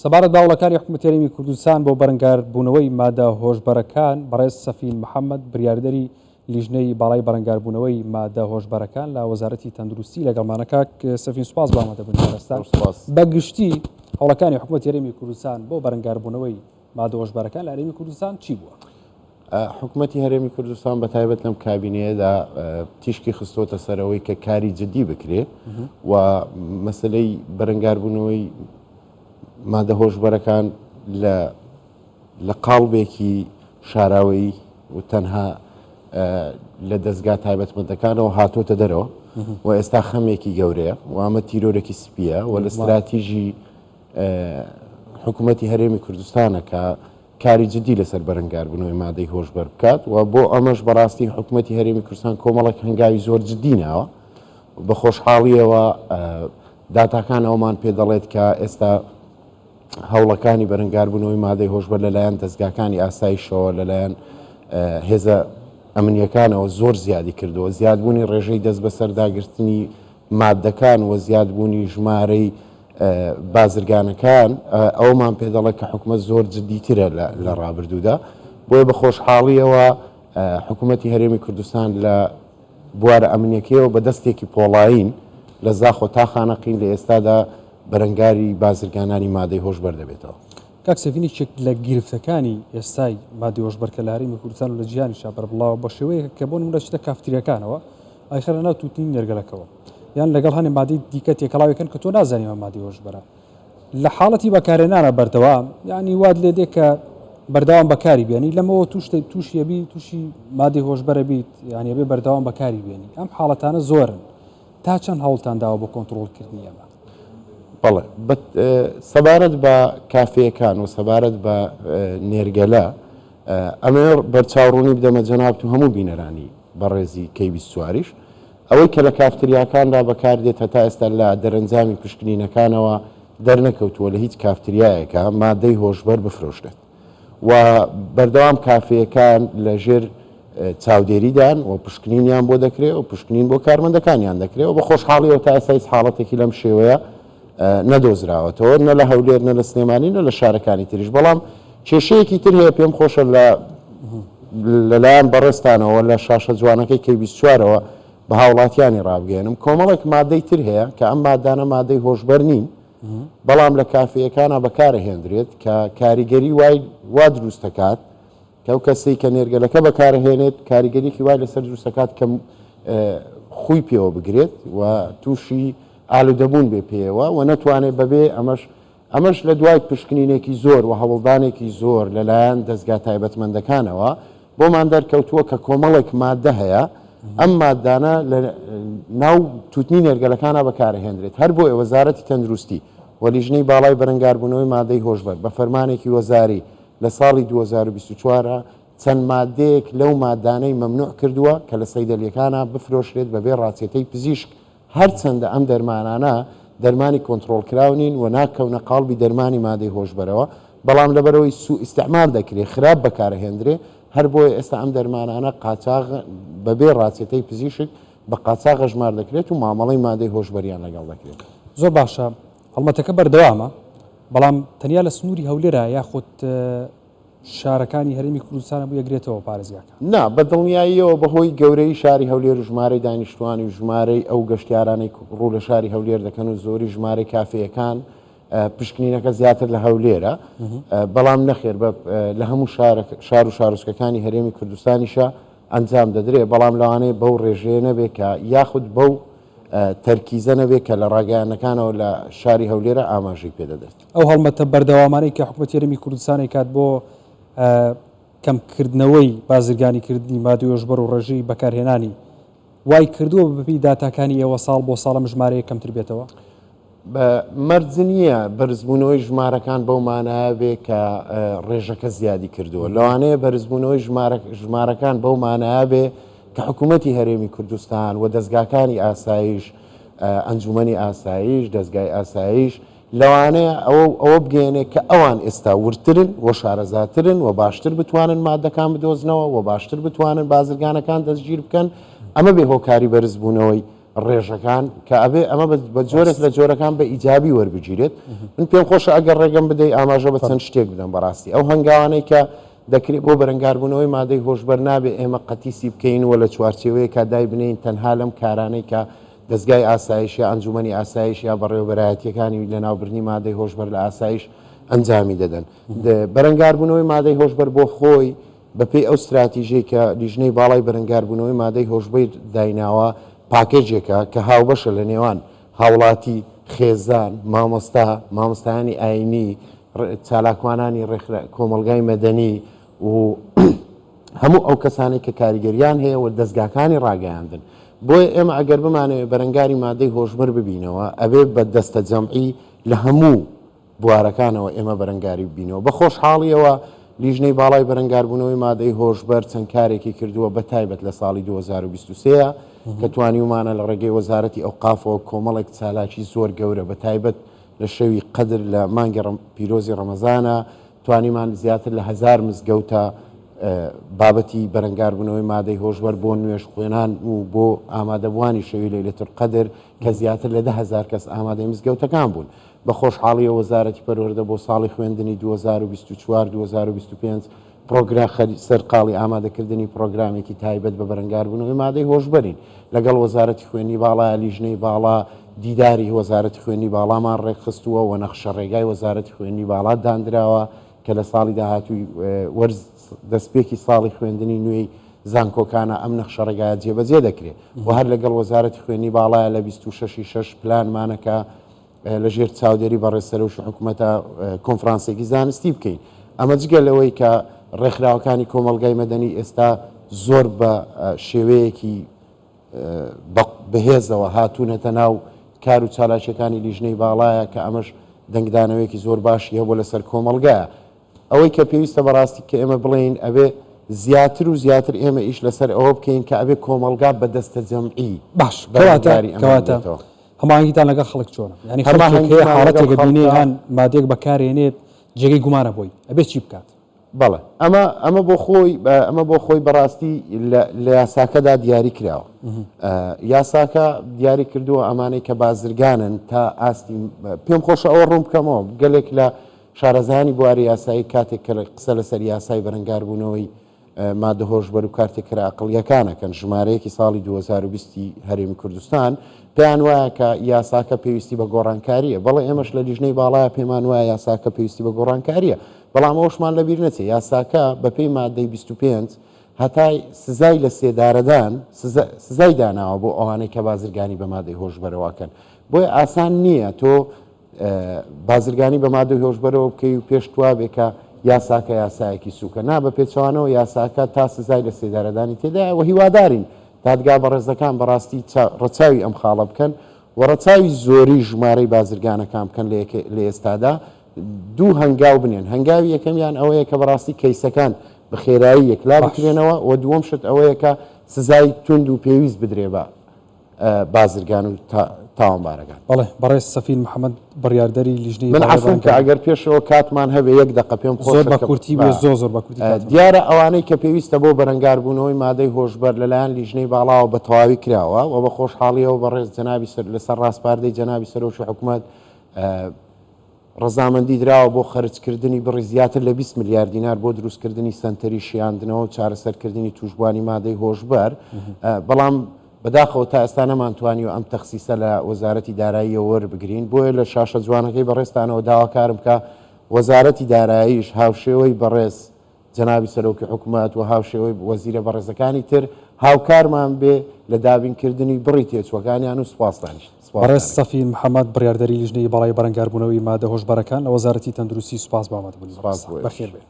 سەبارەت بە هەوڵەکانی حکومەتی هەرێمی کوردستان بۆ بەرەنگاربوونەوەی مادە هۆشبەرەکان، بەڕێز سەفین محەمەد، بریاردەری لیژنەی باڵای بەرەنگاربوونەوەی مادە هۆشبەرەکان لە وەزارەتی تەندروستی لەگەڵمانە. کاک سەفین سوپاس بۆ ئامادەبوونی بەڕێزتان. سوپاس. بە گشتی هەوڵەکانی حکومەتی هەرێمی کوردستان بۆ بەرەنگاربوونەوەی مادە هۆشبەرەکان لە هەرێمی کوردستان چی بووە؟ حکومەتی هەرێمی کوردستان بە تایبەت لەم کابینەیەدا تیشکی خستۆتە سەرەوەی کە کاری جدی بکرێ و مەسلەی بەرەنگاربوونەوەی مادە هۆشبەرەکان لە لە قاڵبێکی شاراوەیی و تەنها لە دەستگا تایبەتمەندەکانەوە هاتۆتە دەرەوە و ئێستا خەمێکی گەورەیە و ئەمە تیرۆرێکی سپیە و لە ستراتیژی حکوومەتی هەرێمی کوردستانە کە کاری جدی لەسەر بەرەنگاربوونەوەی مادەی هۆشبەر بکات و بۆ ئەمەش بەڕاستی حکوومەتی هەرێمی کوردستان کۆمەڵێک هەنگاوی زۆر جدی ناوە. بە خۆشحاڵیەوە داتاکان ئەومان پێ دەڵێت کە ئێستا هەوڵەکانی بەرەنگاربوونەوەی مادەی هۆشبەر لەلایەن دەزگاکانی ئاسایشەوە لەلایەن هێزە ئەمنیەکانەوە زۆر زیادی کردووە. زیادبوونی ڕێژەی دەست بەسەرداگرتنی مادەکان و زیادبوونی ژمارەی بازرگانەکان ئەومان پێ دەڵێت کە حکومەت زۆر جدیترە لە ڕابردوودا. بۆیە بە خۆشحاڵیەوە حکوومەتی هەرێمی کوردستان لە بوارە ئەمنیەکەیەوە بە دەستێکی پۆڵایین لە زاخۆ تا خانەقین لە ئێستادا بەرەنگاری بازرگانانی مادەی هۆشبەر دەبێتەوە. کاک سەفین یەکێک لە گرفتەکانی ئێستای مادەی هۆشبەر کە لە هەرێمی کوردستان و لە جیهانیشا بەربڵاوە بە شێوەیەکە کە بۆ نموونە دەچیتە کافتریاکانەوە ئایخەنە ناو تووتنی نێرگەلەکەوە یان لەگەڵ هەنێ مادەی دیکە تێکەڵاوێکن کە تۆ نازانی ئەمە مادەی هۆشبەرە لە حاڵەتی بەکارهێنانە بەردەوام یعنی وات لێ دێ کە بەردەوام بەکاری بێنی لەمەوە توش تووشی ئەبی تووشی مادەی هۆشبەرە بیت یعنی ئەبێ بەردەوام بەکاری بێنی ئەم حاڵەتانە زۆرن تا چەند هەوڵتان داوە بۆ کۆنتڕۆڵکردنی ئەمە؟ بەڵێ سەبارەت بە کافێیەکان و سەبارەت بە نێرگەلە ئەمەوێ بەرچاوڕوونی بدەمە جەنابت و هەموو بینەرانی بەڕێزی کەی بیستواریش ئەوەی کە لە کافتریاکاندا بەکاردێت هەتا ئێستا لە دەرەنجامی پشکنینەکانەوە دەرنەکەوتووە لە هیچ کافتریایەکا مادەی هۆشبەر بفرۆشرێت و بەردەوام کافێیەکان لە ژێر چاودێریدان و پشکنینیان بۆ دەکرێت و پشکنین بۆ کارمەندەکانیان دەکرێت و بە خۆشحاڵیەوە تا ئێستا هیچ حاڵەتێکی لەم شێوەیە نەدۆزراوەتەوە نە لە هەولێر نە لە سلێمانی نە لە شارەکانی تریش بەڵام کێشەیەکی تر هەیە پێم خۆشە لە لەلایەن بەڕێزتانەوە لە شاشە جوانەکەی کەی 24ەوە بە هاوڵاتیانی ڕابگەێنم کۆمەڵێک مادەی تر هەیە کە ئەم مادانە مادەی هۆشبەر نین بەڵام لە کافەیەکانە بەکارهێنرێت کە کاریگەری وای وا دروست دەکات کە ئەو کەسەی کە نێرگەلەکە بەکارهێنێت کاریگەریی وای لەسەر دروست دەکات کە خوی پێوە بگرێت و تووشی ئالوودەبوون بێ پێیەوە و نەتوانێت بەبێ ئەمەش ئەمەش لە دوای پشکنینێکی زۆر و هەوڵدانێکی زۆر لەلایەن دەزگا تایبەتمەندەکانەوە بۆمان دەرکەوتووە کە کۆمەڵێک ماددە هەیە ئەم ماددانە لە ناو تووتنی نێرگەلەکانە بەکارهێنرێت هەر بۆیە وەزارەتی تەندروستی و لیژنەی باڵای بەرەنگاربوونەوەی مادەی هۆشبەر بە فەرمانێکی وەزاری لە ساڵی 2024 چەند ماددەیەک لەو ماددانەی مەمنوع کردووە کە لە سەیدەلیەکانا بفرۆشرێت بەبێ ڕاچێتەی پزیشک، هەرچەندە ئەم دەرمانانە دەرمانی کۆنتڕۆڵکراو نین و ناکەونە قاڵبی دەرمانی مادەی هۆشبەرەوە، بەڵام لەبەرئەوەی سوء ئیستعمال دەکرێ، خراپ بەکارئەهێندرێ، هەر بۆیە ئێستا ئەم دەرمانانە قاچاغ بەبێ ڕاچێتەی پزیشک بە قاچاغ ئەژمار دەکرێت و مامەڵەی مادەی هۆشبەریان لەگەڵ دەکرێت. زۆر باشە هەڵمەتەکە بەردەوامە، بەڵام تەنیا لە سنووری هەولێرە یاخود شارەکانی هەرێمی کوردستانە بوو یەگرێتەوە پارێزگاکان؟ نا، بە دڵنیاییەوە بەهۆی گەورەیی شاری هەولێر و ژمارەی دانیشتووانی و ژمارەی ئەو گەشتیارانەی ڕوو لە شاری هەولێر دەکەن و زۆری ژمارەی کافێیەکان پشکنینەکە زیاتر لە هەولێرە، بەڵام نەخێر لە هەموو شار و شارۆچکەکانی هەرێمی کوردستانیشە ئەنجام دەدرێت، بەڵام لەوانەیە بەو ڕێژەیە نەبێت کە یاخود بەو تەرکیزە نەبێت کە لە ڕاگەیاندنەکانەوە لە شاری هەولێرە ئاماژەی پێدەدرێت. ئەو هەڵمەتە بەردەوامانەی کە حکومەتی هەرێمی کوردستان ئەیکات بۆ کەمکردنەوەی بازرگانیکردنی مادەی هۆشبەر و ڕێژەی بەکارهێنانی، وای کردووە بەپێی داتاکانی ئێوە ساڵ بۆ ساڵ ئەم ژمارەیە کەمتر بێتەوە؟ مەرج نییە بەرزبوونەوەی ژمارەکان بەو مانایە بێ کە ڕێژەکە زیادی کردووە. لەوانەیە بەرزبوونەوەی ژمارەکان بەو مانایە بێ کە حکوومەتی هەرێمی کوردستان و دەزگاکانی ئاسایش، ئەنجوومەنی ئاسایش، دەزگای ئاسایش، لەوانەیە ئەوە ئەوە بگەیەنێ کە ئەوان ئێستا وردترن و شارەزاترن و باشتر بتوانن مادەکان بدۆزنەوە و باشتر بتوانن بازرگانەکان دەستگیر بکەن، ئەمە بێ هۆکاری بەرزبوونەوەی. ڕێژەکان کە ئەبێ ئەمە بە جۆرێک لە جۆرەکان بە ئیجابی وەربگیرێت. من پێم خۆشە ئەگەر ڕێگەم بدەی ئاماژە بە چەند شتێک بدەم. بەڕاستی ئەو هەنگاوانەی کە دەکرێت بۆ بەرەنگاربوونەوەی مادەی هۆشبەر نابێ ئێمە قەتیسی بکەین و لە چوارچێوەیەکا دایبنێین تەنها لەم کارانەی کە دەزگای ئاسایش یا ئەنجومەنی ئاسایش یا بەڕێوەبەرایەتییەکانی لەناوبردنی مادەی هۆشبەر لە ئاسایش ئەنجامی دەدەن. بەرەنگاربوونەوەی مادەی هۆشبەر بۆ خۆی بەپێی ئەو ستراتیژەی کە لیژنەی باڵای بەرەنگاربوونەوەی مادەی هۆشبەر دایناوە پاکێجێکە کە هاوبەشە لە نێوان هاوڵاتی، خێزان، مامۆستا، مامۆستایانی ئاینی، چالاکوانانی ڕێکخرا کۆمەڵگای مەدەنی و هەموو ئەو کەسانەی کە کاریگەریان هەیە و دەزگاکانی ڕاگەیاندن. بۆیە ئێمە ئەگەر بمانەوێت بەرەنگاری مادەی هۆشبەر ببینەوە ئەبێ بە دەستەجەمعی لە هەموو بوارەکانەوە ئێمە بەرەنگاری ببینەوە. بە خۆشحاڵییەوە لیژنەی باڵای بەرەنگاربوونەوەی مادەی هۆشبەر چەند کارێکی کردووە بە تایبەت لە ساڵی 2023 کە توانیومانە لە ڕێگەی وەزارەتی ئەوقافەوە کۆمەڵێک چالاکی زۆر گەورە بە تایبەت لە شەوی قەدر لە مانگی پیرۆزی ڕەمەزانە توانیمان زیاتر لە هەزار مزگەوتە بابەتی بەرەنگاربوونەوەی مادەی هۆشبەر بۆ نوێژ خوێنان و بۆ ئامادەبووانی شەوی لەیلەتولقەدر کە زیاتر لە 10,000 کەس ئامادەی مزگەوتەکان بوون. بە خۆشحاڵییەوە وەزارەتی پەروەردە بۆ ساڵی خوێندنی 2024 2025 پڕۆگرا سەرقاڵی ئامادەکردنی پڕۆگرامێکی تایبەت بە بەرەنگاربوونەوەی مادەی هۆشبەرین. لەگەڵ وەزارەتی خوێندنی باڵا لیژنەی باڵا دیداری وەزارەتی خوێندنی باڵامان ڕێکخستووە و نەخشەڕێگای وەزارەتی خوێندنی باڵا داندراوە کە لە ساڵی داهاتووی وەرز دەستپێکی ساڵی خوێندنی نوێی زانکۆکانە ئەم نەخشەڕێگایە جێبەجێ دەکرێت و هەر لەگەڵ وەزارەتی خوێندنی باڵایە لە 26 ی شەش پلانمانە کە لە ژێر چاودێری بەڕێز سەرۆکی حکومەتە کۆنفرانسێکی زانستی بکەین. ئەمە جگە لەوەی کە ڕێکخراوەکانی کۆمەڵگای مەدەنی ئێستا زۆر بە شێوەیەکی بەهێزەوە هاتوونەتە ناو کار و چالاکیەکانی لیژنەی باڵایە کە ئەمەش دەنگدانەوەیەکی زۆر باشی هەبوو لەسەر کۆمەڵگایە. ئەوەی کە پێویستە بەڕاستی کە ئێمە بڵێین ئەبێ زیاتر و زیاتر ئێمە ئیش لەسەر ئەوە بکەین کە ئەبێ کۆمەڵگا بە دەستەجەمعی باش کەواتە کەواتە هەماهەنگیتان لەگەڵ خەڵک چۆنە؟ یانی خەڵکێک هەیە حاڵەتێک ئەبینێ یان مادەیەک بەکارێنێت جێگەی گومانە بۆی ئەبێ چی بکات؟ بەڵێ ئەمە ئەمە بۆ خۆی ئەمە بۆ خۆی بەڕاستی لە یاساکەدا دیاری کراوە یاساکە دیاری کردووە ئەمانەی کە بازرگانن تا ئاستی پێم خۆشە ئەوە ڕوون بکەمەوە گەلێک لە شارەزایانی بواری یاسایی کاتێک کە قسە لەسەر یاسای بەرەنگاربوونەوەی مادە هۆشبەر و کارتێکەرە ئەقڵییەکان ئەکەن، ژمارەیەکی ساڵی 2020 ی هەرێمی کوردستان، پێیان وایە کە یاساکە پێویستی بە گۆڕانکارییە. بەڵێ ئێمەش لە لیژنەی باڵایە پێمان وایە یاساکە پێویستی بە گۆڕانکارییە، بەڵام ئەوەشمان لەبیر نەچێ یاساکە بەپێی مادەی 25 هەتا سزای لە سێدارەدان سزای داناوە بۆ ئەوانەی کە بازرگانی بە مادەی هۆشبەرەوە ئەکەن. بۆیە ئاسان نییە تۆ بازرگانی بە مادەی هۆشبەرەوە بکەی و پێشت وابێ کە یاساکە یاسایەکی سووکە نا بە پێچەوانەوە یاساکە تا سزای لە سێدارەدانی تێدایە و هیوادارین دادگا بەڕێزەکان بەڕاستی ڕەچاوی ئەم خاڵە بکەن و ڕەچاوی زۆری ژمارەی بازرگانەکان بکەن لە ئێستادا دوو هەنگاو بنێن هەنگاوی یەکەمیان ئەوەیە کە بەڕاستی کەیسەکان بە خێرایی یەکلا بکرێنەوە و دووەم شت ئەوەیە کە سزای توند و پێویست بدرێ بە بازرگان و تاوانبارەکان. بەڵێ بەڕێز سەفین محەمەد بڕیاردەری لیژنەی من عەفوم کە ئەگەر پێشەوە کاتمان هەبێ یەک دەقە پێم خۆشە زۆر بە کورتی بێ زۆر زۆر بە کورتی کاتمان. دیارە ئەوانەی کە پێویستە بۆ بەرەنگاربوونەوەی مادەی هۆشبەر لەلایەن لیژنەی باڵاوە بە تەواوی کراوە و بە خۆشحاڵیەوە بەڕێز جەنابی سەر لەسەر ڕاسپاردەی جەنابی سەرۆکی حکومەت ڕەزامەندی دراوە بۆ خەرجکردنی بڕی زیاتر لە 20 ملیار دینار بۆ دروستکردنی سەنتەری شیاندنەوە و چارەسەرکردنی تووشبووانی مادەی هۆشبەر، بەڵام بەداخەوە تا ئێستا نەمانتوانیوە ئەم تەخسیسە لە وەزارەتی داراییەوە وەربگرین، بۆیە لە شاشە جوانەکەی بەڕێزتانەوە داواکارم کە وەزارەتی داراییش هاوشێوەی بەڕێز جەنابی سەرۆکی حکومەت و هاوشێوەی وەزیرە بەڕێزەکانی تر هاوکارمان بێ لە دابینکردنی بڕی تێچووەکانیان و سوپاستانیش. بەڕێز سەفین محەمەد بڕیاردەری لیژنەی باڵای بەرەنگاربوونەوەی مادە هۆشبەرەکان لە وەزارەتی تەندروستی سوپاس بۆ ئامادەبوونی بەڕێزتان. بەخێربێن.